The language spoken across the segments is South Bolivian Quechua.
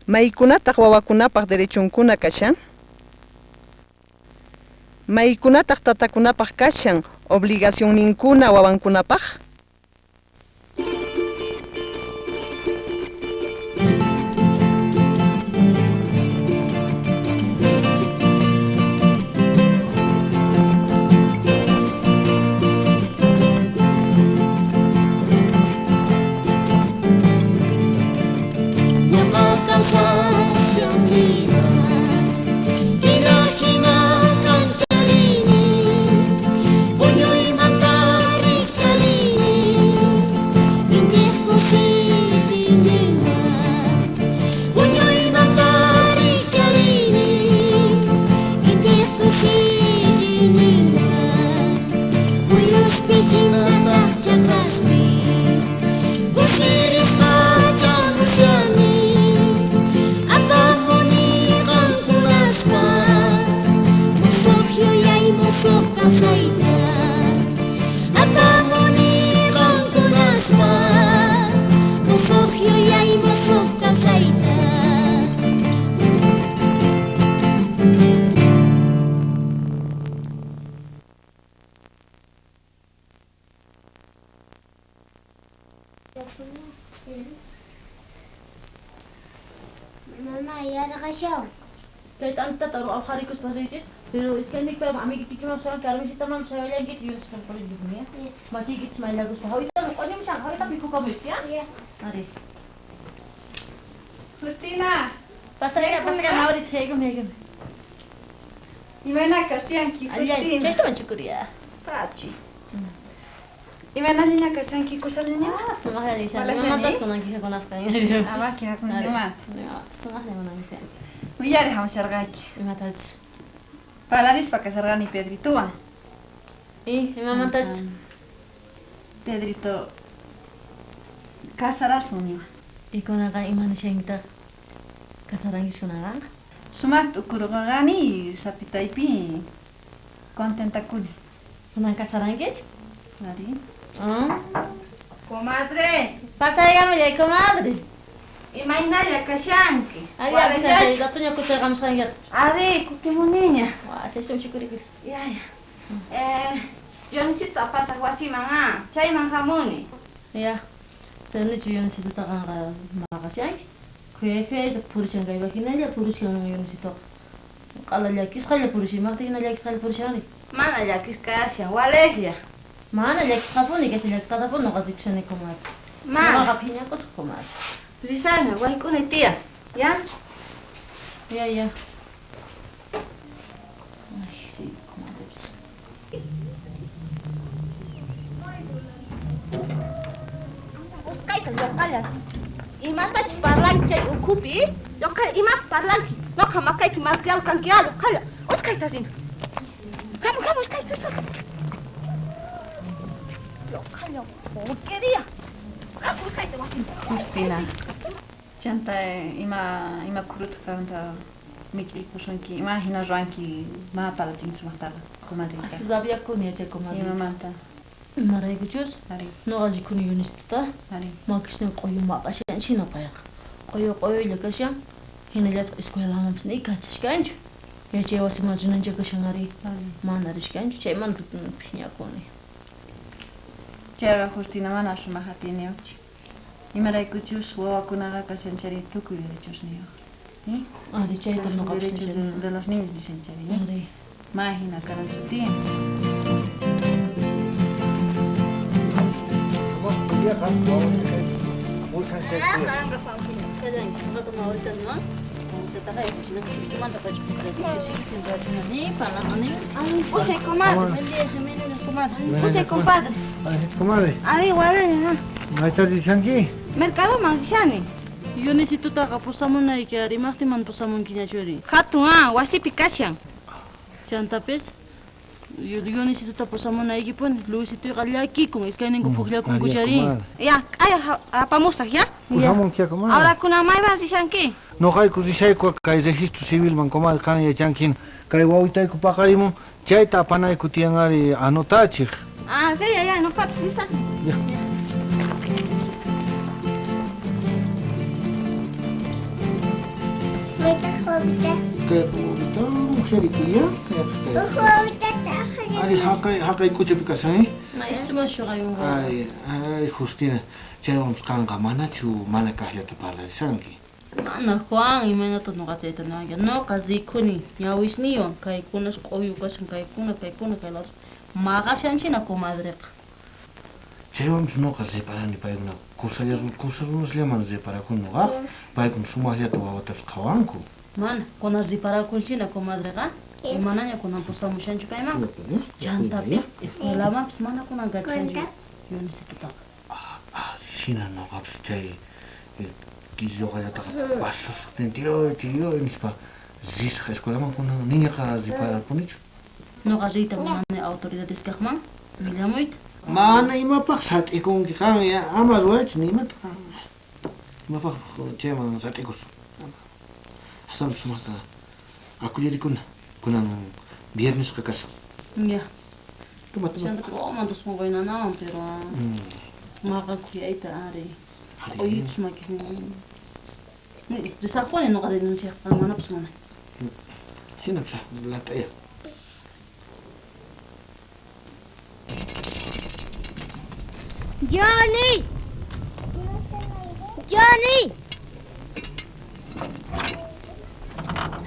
Maykunataq wawakunapaq derechonkuna kashan? Maykunataq tatakunapaq kashan obligacionninkuna wawankunapaq? Ñuqa kawsashanina, killa hina kancharini, puñuymanta rikcharini, intiq kusipiyninwan. Puñuymanta rikcharini, intiq kusipiyninwan. Muyuspi hinataq chakraspi, kusirisqa chamushani, apamuni qankunaspa musuq yuyay musuq kawsayta. Apamuni qankunaspa musuq yuyay musuq kawsayta. Mamá, yarqashawan. Kay t'antata awqarikuspa riychis, pero iskaynikpa amiguykiman Carmencitaman sayallankita yuyasqa purinki, ya? Makiykichis mayllakuspa. Hawita q'uñimushan, hawita mikhukamuchis, ya? Ari. Justina. Pasayka, pasayka, ahorita haykumi, haykumi. Imayna kashanki, Justina? Chaytaman chukuriya. Pachi. Imayna kashanki, kusallaña? Ah, sumaqlla nishan. Walaqllani? Imamantas kunan quejakunaq kan. Ama quejakunki ima. Sumaqlla kunan nishan. Willari hamusharqayki. Imatachus. Parlarispa kasharqani Pedritowan. Y, imamantachus. Pedrito casarasun niwan. Y kunanqa ima nishankitaq casarankichis kunanqa? Sumaqta ukurqani sapitaypi contentakuni. Kunan casarankichis? Ari. Ah. Comadre. Pasaykamillay, comadre. Imaynalla kashanki. Ay, Walallachu? ya, ratoña kutirqamusqankiqa. Ari, kutimuniña. Wa, chaysun chikurikuri. Ya, ya. Dionisito apasaq wasiman, ah, chayman hamuni. Ya. Pero nichu Dionisitota qanqa maqashanki. Khuyay khuyayta purishan kaypa hinalla purishan Dionisitoqa. Q'ala llakisqalla purishan, imaqta hina llakisqalla purishanri? Mana llakisqa kashan, walejlla. Mana llakisqapuni kashan, llakisqatapuni noqa rikushani, comadre. Mana. Noqaqa phiñakusaq, comadre. Risana, wayk'unay tiyan, ya? Ya, ya. Ay, sí, comadre. Usqayta lloqallas. Imatachus parlanki chay ukhupi, lloqalla, ima parlanki? Noqa makayki malcriado kanki, ya, lloqalla. Usqayta rina. Kamu, kamu, usqayta, usqayta. Lloqalla, porquería. Kamu, usqayta wasinta. Justina. Chanta ima kuruta kanta mich'iykusunki, ima hina ruwanki, ma parlachinki sumaqtaqa, comadrita. Rabiakuni yachay, comadre. Imamanta? Imaraykuchus? Ari. Noqa rikuni Dionisitota. Ari. Makisnin q'uyu maqashan hina payqa. Q'uyu q'uyulla kashan, hinallataq escuelamanpis ni kachashkanchu. Yachay wasiman rinancha kashan ari. Ari. Mana rishkanchu, chaymanta phiñakuni. Chayqa Justina mana sumaq atiyniyuqchu. Imaraykuchus wawakunaqa kashan chari tukuy derechosniyuq. ¿Eh? Ari, chayta Los noqapis derechos nishani. de los niños dicen chari, ¿eh? Ari. Ma hina kananchu tiyan. Usted, comadre. Usted, compadre. Ay, comadre. Ari, guarda. Mayta rishanki? Mercado manshani. Dionisitotaqa pusamunayki ari, imaqtiman pusamunkiñachu ari? Hatun, ah, wasipi kashan. Chantapis Dionisitota pusamunaykipuni, Luisitoyqa llakikun, iskayninku pukllakunku Ari, chari. comadre. Ya, k'aya apamusaq, ya? Pusamunki, comadre. Ahora kuna mayman rishanki? Noqayku rishayku kay registro civilman, comadre, qan yachankin. Kay wawitayku paqarimun, chayta apanayku tiyan ari anotachiq. Ah, sí, ya, ya, noqapis risaq. Ya. Kaytaq wawita. Kayqa wawita, uqllarikuy, ya? Kayqa kayqa. Uj wawitata Ari, aqharimuy. haqay, haqay k'uchupi kashan, eh? Ma istuman shuqayunqa. Ay, ay, Justina, chaywanpis qanqa manachu mana kaqllata parlarishanki? Mana Juan, imaynata nuqa chayta niwanki? Nuqa rikuni ñawisniywan kaykunas q'uyu kashan kaykuna, kaykuna, kay lados. Maqashanchina comadreqa. Chaywanpis nuqa reparani paykuna kusalla kusa runasllaman reparakuni nuqaqa. Paykuna sumaqllata wawatapis qhawanku. Mana, kunan reparakunchina comadreqa. Manaña kunan pusamushanchu kaymanqa. Chantapis escuelamanpis mana kunan kachanchu. Yunisitutaqa. Ah, shina nuqapis chay ñuqallataqa pasasqtin tío, tío, nispa risaq escuelaman kunan niñaqa reparapunichu. Nuqa riyta munani autoridades kaqman willamuyta. Mana imapaq sat'ikunki qan, ya, ama ruwaychu ni imata qan. Imapaq chayman sat'ikus. Astawanpis sumaqta akullarikuna. Kunan viernesqa kashan. Ya. Toma, toma. Chantapis wawamanta sunquy nanawan, pero maqakuyayta ari. Ari. Q'uyuchus makisnin. Risaqpuni nuqa denunciaq, qan manapis munay. Hinapis lat'aya. Johnny! Johnny!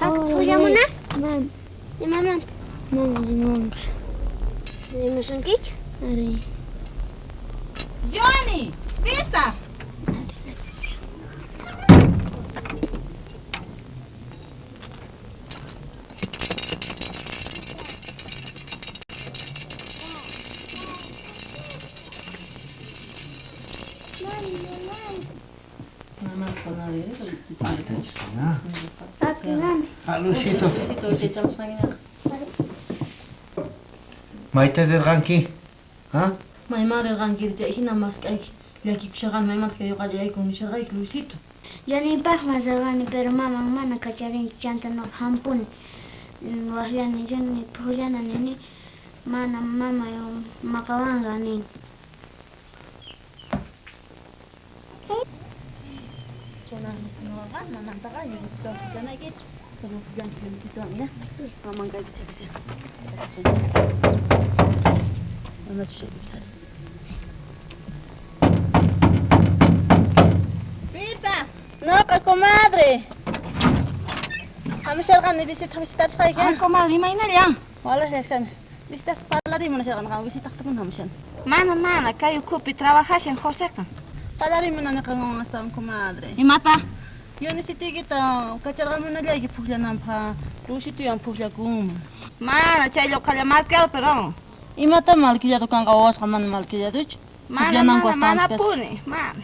Haka pullamuna? Mana. Imamanta? Mana rimanqa. Rimasunkichu? Ari. Johnny! Pita! Ah, Luisito. Luisito, chaychamusqankiñaqa. Mayta rirqanki? Ha? Mayman rirqanki chay hina mask'ayki. Llakikusharqani maymanta kay yuqallaykun nisharqayki Luisito. Johnnypaqman rirqani, pero maman mana kacharinchu chanta nuqa hampuni. Waqllani Johnny phullana nini mana mamay maqawanqa nin. Kunan nuqaqa mamantaqa Luisito phullanaykita. Kunan phullanki Luisitowan, ya? Maman kaypi chakashan. Chakasunchik. Manachu chaypi sari. Pita! Noqa, comadre. Hamusharqani visita visitarshayki. Ay, comadre, imaynalla? Wala llaksani. Visitas parlarimu nisharqani qan visitaqtapuni hamushan. Mana, mana, kay ukhupi trabajashan Joseqa. Parlarimu naniqanwan astawan, comadre. Imata? Yonisitiykita kacharqamunallayki pukllananpaq. Lusituyan pukllakunman. Mana, chay lluqalla malquillado, pero. Imata malquillado kanqa wawasqa mana malquilladochu? Mana, Pukllananku mana, astawanpis mana kashan. puni, mana.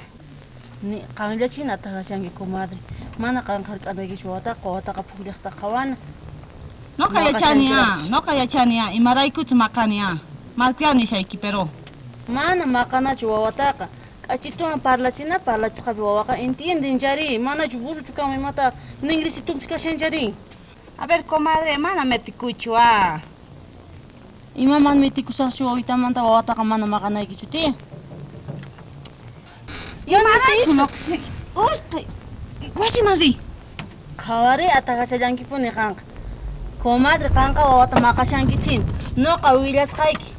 Ni qanllachina atajashanki, comadre. Mana qan hark'anaykichu wawataqa, wawataqa pukllaqta qhawana. Noqa Noqa yachani, ah, shankiras. noqa yachani, ah, imaraykuchu maqani, ah. Malquillado nishayki, pero. Mana maqanachu wawataqa. K'achituwan parlachina, parlachisqapi wawaqa entienden chari. Manachu burruchu kanman imata ningrisitumpis kashan chari. A ver, comadre, mana metikuchu, ah. Imaman metikusaqchu wawitamanta wawataqa mana maqanaykichu, tía. Imarayku noqa usqhay wasiman riy. Qhawari atajashallankipuni qanqa. Comadre, qanqa wawata maqashanki Noqa willasqayki.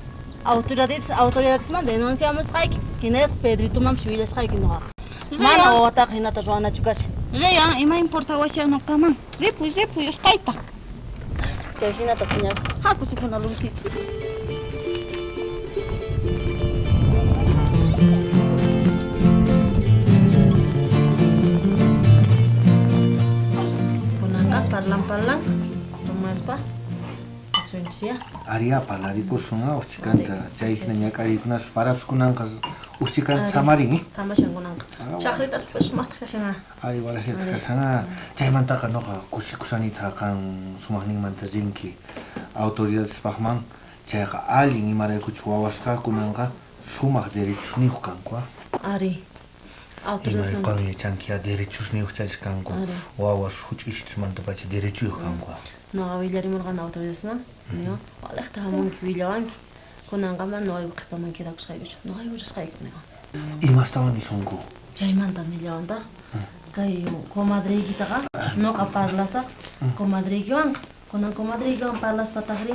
Autoridades, autoridadesman denunciamusqayki. Hinallataq Pedritomanpis willasqayki noqaqa. Mana wawataqa hinata ruwanachu kashan. Riy, ah, ima importa washan noqaman. Ripuy, ripuy, usqhayta. Chay hinata phiñaku. Haku sifuna Luisito. Kunanqa parlan parlan tomaspa asunchis ya. Aria parlarikusun, ah, uschikanta chay hina ñak'ariykunas parapis kunanqa uschikanta Ari. samarin, eh? Samashan kunanqa. Ah, Chaqritas sumaqta kashan, ah. Ari, walajllata Ari. kashan, ah. Chaymantaqa nuqa kusikushanita qan sumaqninmanta rinki autoridadespaqman chayqa allin imaraykuchu wawasqa kunanqa sumaq derechosniyuq kanku, ah. Ari. Autoridades Imay qan yachanki, ah, derechosniyuq chaysi kanku. Ari. Wawas huch'uysitusmantapacha derechuyuq kanku, ah. Nuqa willarimurqani autoridadesman, niwan, walejta hamunki willawanki. Kunanqa mana nuqayku qhipaman quedakusqaykuchu, nuqayku risqayku, niwan. Imastawan nisunku? Chaymanta nillawantaq. Kay comadreykitaqa noqa parlasaq comadreykiwanqa. Kunan comadreykiwan parlaspataqri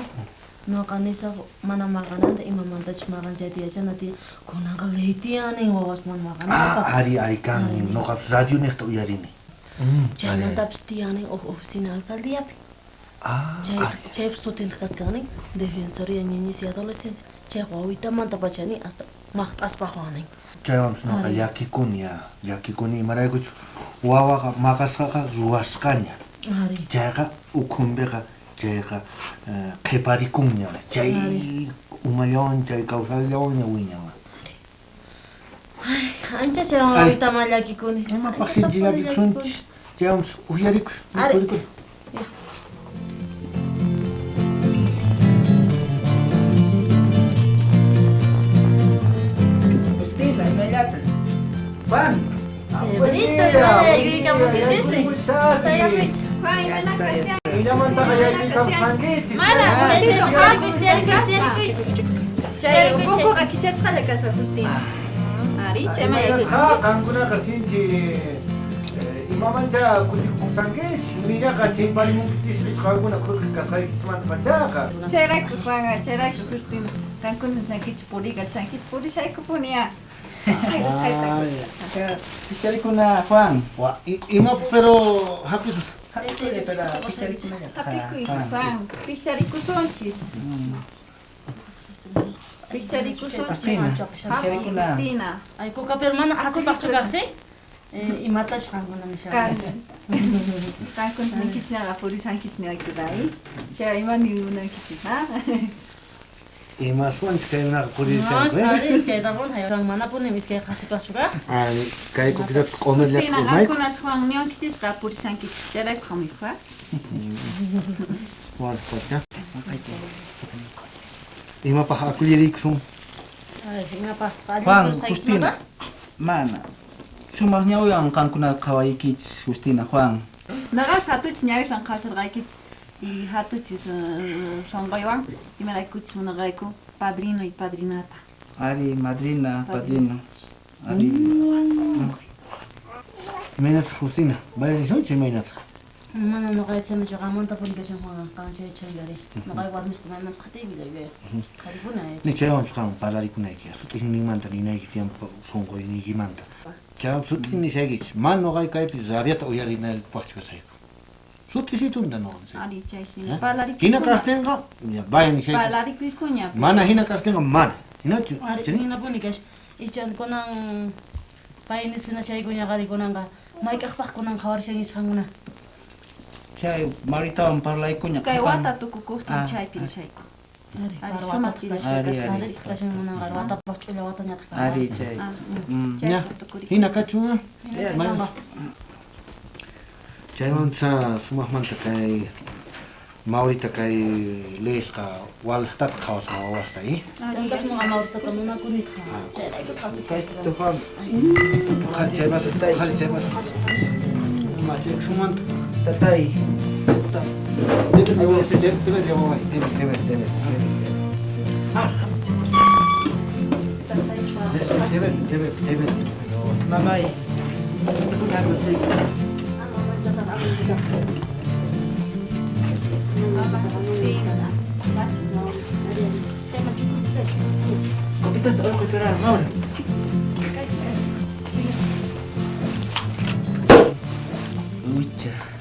noqa nisaq mana maqananta imamantachus maqan chayta yachana tiyan. Kunanqa ley tiyan nin wawas mana maqanapaq. Ah, ari, ari kan noqapis radio niqta uyarini. Chaymantapis tiyan nin uj oficina alcaldiapi. Ah, Chay chaypis sutintaq kaskan nin Defensoría Niñez y Adolescencia. Chay wawitamanta pacha nin hasta maqt'aspaqwan nin. Chaywanpis noqa llakikuni ya, llakikuni imaraykuchus wawaqa maqasqaqa ruwasqaña. Ari. Chayqa ukhunpiqa chayqa qhiparikunña, chay umallawan chay kawsayllawanña wiñan. Ay, ancha chaywan Ari. wawitaman llakikuni. Imapaq sinchi llakikusunchis, chaywanpis uyarikuy, Ari. mikhurikuy. Justina, imaynata? Juan. Pedrito, imalla yuyaykamunkichisri. Pasayapich. Juan, imayna kashan? Illamantaqa yaykuykamusqankichis. Mana, Ah, Justina, sí, Juan, sí. tiyarikuy, tiyarikuychis. Chay punkuqa kichasqalla kasqa, Justina. Ari, chayman Imaynataq yaykuy. qankunaqa sinchi imamancha kutikusankichis, niñaqa chimparimunkichispis qankuna khuska kasqaykichismanta pachaqa. Chayrayku, Juan, chayrayku, Justina. Qankuna sankichis puriykachankichis, purishaykupuni ya. Picharikuna, Juan. Wa, ima pero hapikus. Hapikuy, pero picharikuna. Hapikuy, Juan. Picharikusunchis. Picharikusunchis. Justina, picharikuna. Justina. Ay, kuka, pero mana qhasipaqchu kaqsi? Imatash qankuna nishankichis. Qankuna ninkichis purisankichis niwaykuta, ay. Chay ima nimunankichis, ha? Imaswanchis kaykunaqa No, purishanku, eh? ari, iskaytapuni, haywan manapuni iskay qhasipaqchu kaq. Ari, kay kukitapis q'umirllata Justina, urmayku. qankunas Juan niwankichis purisankichis, chayrayku hamuyku, ha? Juan, Juan, Imapaq akulliriykusun? Ay, imapaq Juan, Justina. Mana. Sumaq ñawiwan qankuna qhawaykichis, Justina, Juan. Noqapas hatuchis ñawisan qhawasharqaykichis. Y hatuchis sonqoywan imaraykuchis munarqayku padrino y padrinata. Ari, madrina, padrino. Ari. Imaynataq, Justina? Vaya nisunchis imaynataq? Mana noqa yachanichu qanmantapuni kashan Juan, qan chay yachangari. Noqa warmisqa maymanpis qhatiyku yuyay. Qharipuni ay. Ni chaywanpis qan parlarikunayki, sut'inninmanta ninayki tiyan sunquyniykimanta. Chaywanpis sut'in nishaykichis, mana noqay kaypi rabiata uyarinaykupaqchu kashayku. Sut'isitunda noqa nishayku. Ari, chay hina. Eh? Parlarikuykuña. Hina kaqtinqa, ya, vaya nishayku. Parlarikuykuña. Mana hina kaqtinqa, mana. Hinachu, Ari, chiri? hinapuni kash. Ichan kunan pay nisunashaykuña qari kunanqa mayk'aqpaq kunan qhawarishankichis qankuna. Chay Maritawan parlaykuña Kay qhapan. wata tukukuqtin Ah, chaypi ah. nishayku. Ari, Ari, par sumaq watapaq killasqa Ari, kashan. ari. Arisqa kashan kunanqa watapaq ch'ulla watañataq kanqa. Ari, chay. Ah, Ya, chaypi tukurikun. hina kachun, ah. Hina Mana. kanqa. Chaymanta sumaqmanta kay Maurita kay leesqa walaqtata qhawasqa wawasta, eh? Chaytapas noqa Mauritata munakunitaq. Chayrayku qhasipaq. Kay Juan. Qhari chay vasos, qhari chay vasos. Machaykusumanta. Tatay. Debe, debe, debe, debe, debe, debe, debe. Debe, debe, debe. Mamay. Copita te voy a esperar, Maura. Ucha.